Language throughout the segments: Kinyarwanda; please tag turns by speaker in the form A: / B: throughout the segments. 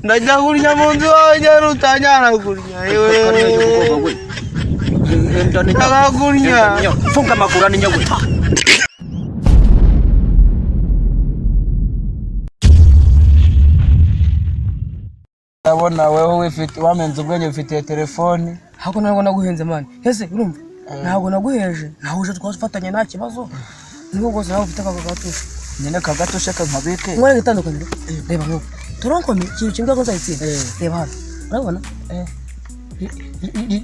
A: Ndajya kurya mu nzu iwawe njyewe utanyara kurya yewe. Ndakakurya.
B: Funga amaguru aninya we.
A: Ndabona wewe wifite wamenze ubwenge, ufitiye telefoni.
C: Ahubwo ntabwo naguhenze, man. Ese urumva ntabwo naguheje, ntahuje, twafatanya nta kibazo, nubwo rwose nawe ufite akaga gatushe.
A: Nyine kagatushe kankabike.
C: Mwereke itandukaniro. Reba nk'ubu tronc commun, ikintu kimwe ko nzayitsinda. Reba hano, urabona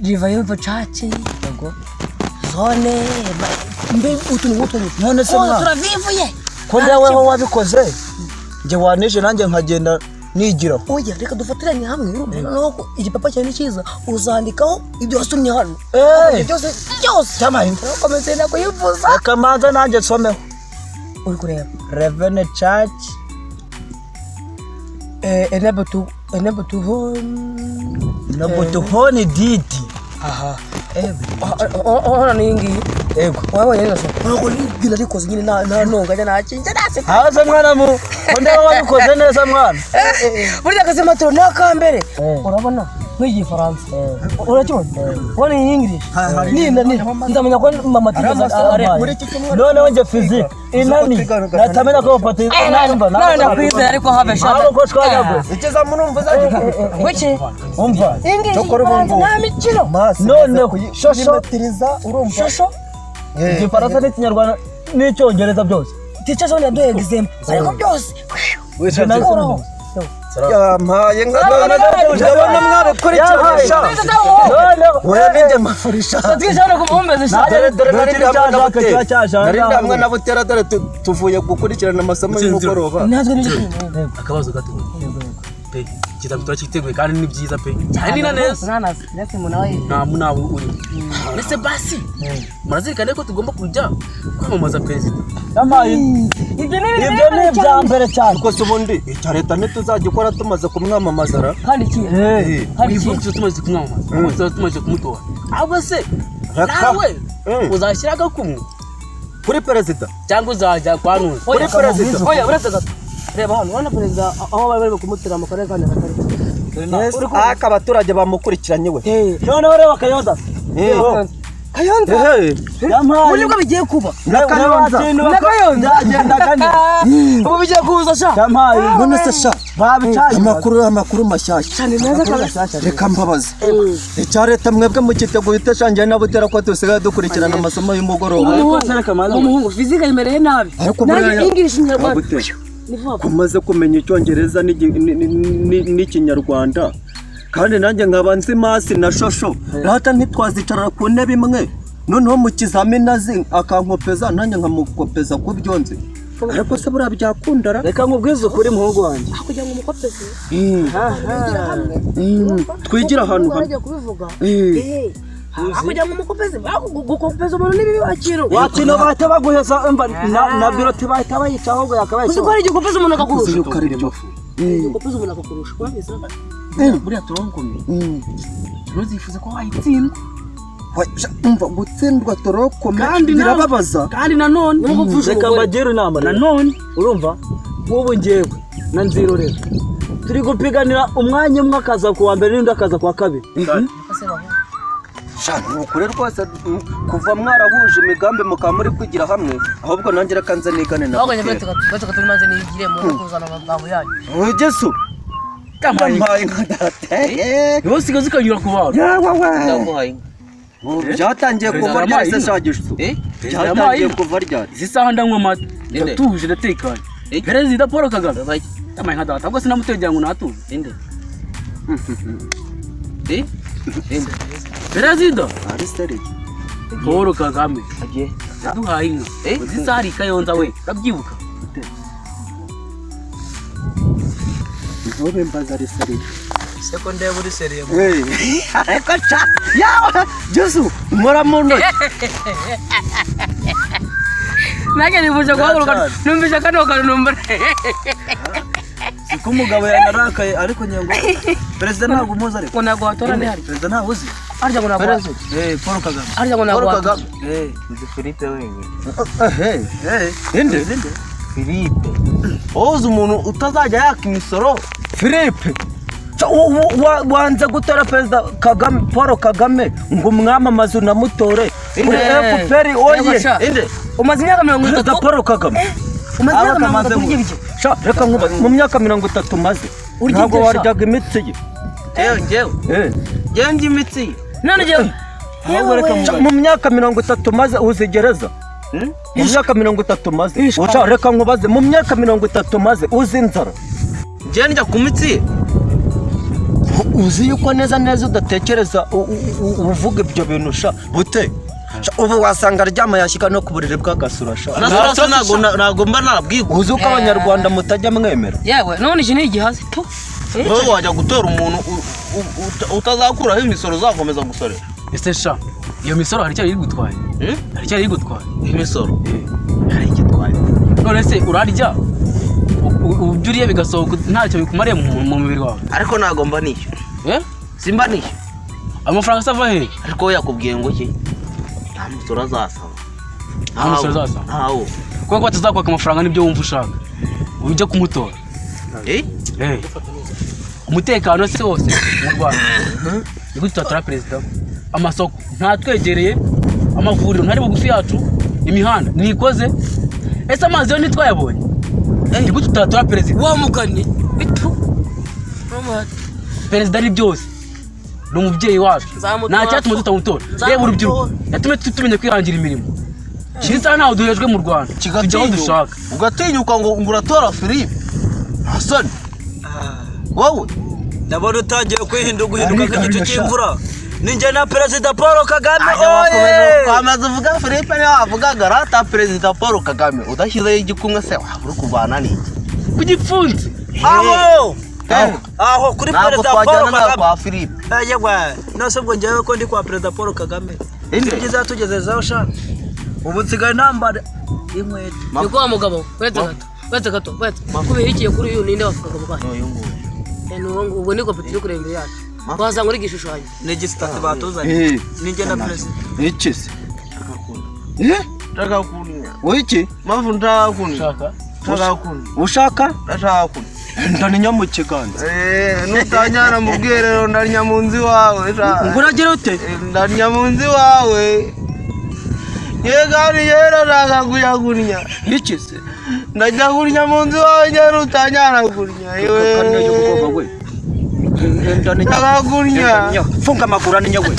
C: Revival Church zone mbe utuntu nk'utwo nyine.
A: None se
C: Oh,
A: mwana?
C: Turavivuye.
A: Ko weho wabikoze, njye wanije nanjye nkagenda nigiraho.
C: Oya, reka dufatiranye hamwe. Urumva noneho ko igipapa cyawe ni cyiza, uzandikaho ibyo wasomye hano.
A: Eh.
C: Byose byose.
A: Cyamaye.
C: Turakomeza kuyivuza.
A: Reka manza nanjye nsomeho.
C: Uri kureba.
A: Revenue Church.
C: Enable to enable to home.
A: Nobutuhoni didi.
C: Aha, hano ni iyi ngiyi.
A: Ego.
C: Wabonye neza, ntabwo ibintu arikoze nyine, nta ntonganya, nta kintu naseka.
A: Haze mwana mu ko ndeba wabikoze neza, mwana.
C: Burya akazimatiro ni akambere.
A: Eh.
C: Urabona nk'igifaransa urakibona, ubona iyi English ni ni nzamenya ko mama tigeze areba.
A: Noneho njye physique inani natamenya ko bafata numva.
C: Nawe ndakwizera, ariko habe shaka.
A: Ntabwo ko twanyagwe.
C: Wiki.
A: Umva.
C: English, igifaransa nta mikino.
A: Noneho shosho.
C: Urumva shosho.
A: Igifaransa n'ikinyarwanda n'icyongereza byose.
C: Teacher zone yaduha example, ariko byose Uhoraho.
B: Yampaye nka ndabona mwabikurikirana.
A: Noneho
B: Oya, ninjye mafurisha.
C: Twize hano kumumbeze sha.
A: Dore dore nari ndi hamwe na
B: Nari ndi hamwe na Butera, dore tuvuye gukurikirana amasomo y'umugoroba.
C: Natwe nibyo.
D: Akabazo gato pe, ikizami turacyiteguye kandi ni byiza pe, cyane ni na neza.
C: Nana stress umuntu aba yize.
D: Nta munabo urimo. Ndetse basi murazirikane ko tugomba kujya kwamamaza perezida.
A: Yampaye.
C: Ibyo ni ibintu
A: Ibyo ni ibya mbere cyane.
B: Ariko se ubundi icya leta ntituzagikora tumaze kumwamamaza ra?
C: Kandi iki? Kandi iki?
D: Wivuga tumaze kumwamamaza, ahubwo tuzaba tumaze kumutora. Ahubwo se
B: Reka.
D: nawe uzashyira agakumwe
B: kuri perezida?
D: Cyangwa uzajya kwa Ntuza?
B: Kuri perezida.
C: Oya, uretse gato. Reba hano, urabona perezida aho bari bari kumutera mu karere ka Nyagatare.
B: Aka abaturage bamukurikiranye we.
C: Eh,
A: Noneho reba Kayonza.
C: Kayonza.
A: Yampaye.
C: Ubu nibwo bigiye kuba.
B: Na Kayonza.
C: Na Kayonza. Ubu bigiye kuza sha.
A: Yampaye.
B: None se sha,
A: Babicaye.
B: amakuru mashyashya.
C: Cyane neza kabisa.
B: Reka mbabaze, icya leta mwebwe mukiteguye utashangiye na Butera, ko dusigaye dukurikirana amasomo y'umugoroba?
C: Umuhungu physique yimereye nabi.
B: Ariko
C: Nanjye
B: buriya-
C: English, Inyarwanda.
B: Butera.
C: Ni vuba.
B: Kumaze kumenya icyongereza n'ikinyarwanda, kandi nanjye nkaba nzi maths na shosho, rata ntitwazicara ku ntebe imwe, noneho mu kizamini azi akankopeza nanjye nkamukopeza ku byo nzi? Ariko se buriya byakundara?
A: Reka nkubwize ukuri, muhungu wanjye.
C: Kugira ngo umukopeze.
B: Twigira ahantu hamwe.
C: Bagiye kubivuga. Eh. Kugira ngo umukopeze, gukopeza umuntu ni bibi wakiro.
A: Wakino bahita baguheza, umva, na biroti bahita bayica, ahubwo yakabaye.
C: Uzi ko hari igihe ukopeza umuntu akakurusha.
B: Yuko ari byo.
C: Igihe ukopeza umuntu akakurusha. Urabizi?
D: Buriya tronc commun tuzifuza ko wayitsindwa.
B: Umva, gutsindwa tronc commun
D: Kandi nawe-
B: birababaza.
D: Kandi nanone
C: Ni nko gupfusha
A: Reka
C: umugore.
A: mbagire inama.
D: Nanone
A: Urumva, nk'ubu ngewe na Nzirorera turi gupiganira umwanya umwe, akaza ku wa mbere n'undi akaza ku wa kabiri.
B: Sha, ni ukuri rwose, kuva mwarahuje imigambi mukaba muri kwigira hamwe, ahubwo nanjye reka nze nigane na
C: Ahubwo njye
B: Butera.
C: uretse gato, maze nigire mu kuzana amagambo yanyu.
B: Ugesu yampaye nka data.
D: Niwe usigaye zikanyura ku bantu.
B: Yawe we, ubu byatangiye kuva ryari se shagisho? Byatangiye kuva ryari?
D: Izi saha ndanywa amata, ndatuje, ndatekanye. Perezida Paul Kagame yamaye nka data, ahubwo sinamutegera ngo natuze. Perezida
B: Ari seri.
D: Paul Kagame yaduhaye inka. Izi saha ari i Kayonza we, urabyibuka?
B: Ntube mbaza, ari seri.
A: Seko ndeba uri sérieux.
B: Ariko sha, yawe Jesu nkora mu ntoki.
C: Nanjye nifuje guhaguruka, numvise kano kantu numva.
A: Siko umugabo yanarakaye, ariko ngira ngo perezida ntabwo umuzi, ariko
C: Ngo ntabwo watora ndihari.
A: Perezida ntabwo uzi?
C: Arya ngo ntabwo
A: Eh, Paul Kagame.
C: Arya ngo ntabwo
B: Paul
C: watora.
B: Kagame.
A: Eh.
E: Nzi Philippe wenyine.
A: Eh.
B: Inde?
E: Philippe. Wowe uzi umuntu utazajya yaka imisoro?
B: Philippe. Wanze gutora Perezida Kagame, Paul Kagame, ngo umwamamaze unamutore kuri FPR, oye.
E: Inde?
C: Umaze imyaka mirongo
B: Perezida
C: itatu
B: Paul Kagame.
C: Umaze imyaka
A: Aba
C: 30
A: kamaze
C: urya ibyo.
B: Sha, reka nkubaze, mu myaka 30 maze,
C: Urya
B: ntabwo
C: ibyo, sha.
B: waryaga imitsi ye?
E: Yewe, njyewe?
B: Eh.
E: Njyewe ndya imitsi ye?
C: None njyewe
A: Ahubwo reka
B: Sha,
A: mubaze.
B: mu myaka 30 maze, uzi gereza? Mu myaka 30 maze. Sha, reka nkubaze, mu myaka 30 maze, uzi inzara?
E: Njyewe ndya ku mitsi ye?
B: Uzi yuko neza neza udatekereza uvuga ibyo bintu, sha bute. Sha, ubu wasanga aryama yashyika no ku buriri bw'agasura, sha.
E: Nasura ntabwo mba narabwigwa.
B: Uzi uko Abanyarwanda mutajya mwemera.
C: Yewe, none iki ni igihazi tu.
E: Wowe wajya gutora umuntu utazakuraho imisoro, uzakomeza gusorera?
D: Ese sha, iyo misoro hari icyo iri gutwaye?
E: Hmm?
D: Hari icyo iri gutwaye?
E: Imisoro?
D: Hari icyo itwaye. None se urarya ibyo uriye bigasohoka ntacyo bikumariye mu mubiri wawe?
E: Ariko ntabwo mba nishyura.
D: Eh?
E: Simba nishyura.
D: Amafaranga se ava hehe?
E: Ariko we yakubwiye ngo iki? Nta musoro azasaba.
D: Nta musoro azasaba?
E: Ntawo.
D: Kubera ko batazakwaka amafaranga, nibyo wumva ushaka ujya kumutora?
E: Eh?
D: Eh. Umutekano se wose mu Rwanda, ni gute tutatora perezida? Amasoko ntatwegereye, amavuriro ntari bugufi yacu, imihanda ntikoze, ese amazi yo ntitwayabonye? Ni gute tutatora perezida?
C: Wa mugani itu.
D: Perezida ari byose, ni umubyeyi wacu.
C: Nzamutora.
D: Nta cyatuma tutamutora.
C: Nzamutora.
D: Reba urubyiruko, yatumye tumenya kwihangira imirimo. Shira isaha ntaho duhejwe mu Rwanda, tujya aho dushaka.
E: Ugatinyuka ngo uratora Philippe, nta soni wowe?
A: Ndabona utangiye kwihinda guhinduka
B: Ariko
A: nk'igicu
B: ariko sha.
A: cy'imvura. Ninjye na Perezida Paul Kagame, oye!
E: Kwamaze uvuga Philippe niwe wavugaga rata Perezida Paul Kagame udashyizeho igikumwe se waba uri kurwana n'iki?
D: Ku gipfunsi.
A: Aho!
E: Eh,
A: Aho kuri
E: ntabwo
A: Perezida Paul
E: twajyana nawe
A: Kagame.
E: kwa Philippe.
A: Yewe, nose ubwo njyewe ko ndi kwa Perezida Paul Kagame.
E: Inde?
A: Ibyiza yatugezezeho, sha. Ubu nsigaye nambara inkweto.
C: Ni ko wa mugabo, uretse gato, uretse gato, uretse kubihikiye kuri uyu, ninde wavugaga bwayo?
E: N'uyu nguyu.
C: Eh, ni uwo nguwo. Ubwo niko turi kureba imbere yacu, wasanga uri igishushanyo.
A: Ni igisitati batuzanye.
B: Eh.
A: Ninjye na perezida.
B: Iki se? Eh?
E: Ndashaka kunya.
B: Wiki?
E: Mpamvu ndashaka kunya.
D: Ushaka?
E: Ndashaka kunya.
B: Ushaka?
E: Ndashaka kunya.
B: Ndaninya mu kiganza.
E: Eh, nutanjyana mu bwiherero ndarya mu nzu iwawe sha.
B: Ngo uragira ute?
E: Eh, ndarya mu nzu iwawe. Ye kandi rero ndashaka kujya kunya.
B: Iki se?
E: Ndajya kurya mu nzu iwawe njye nutanjyana kurya.
B: Kariya
E: Yewe.
B: y'ubwoba we. Ndaninya.
E: Ndashaka kunya.
B: Funga amaguru aninya we.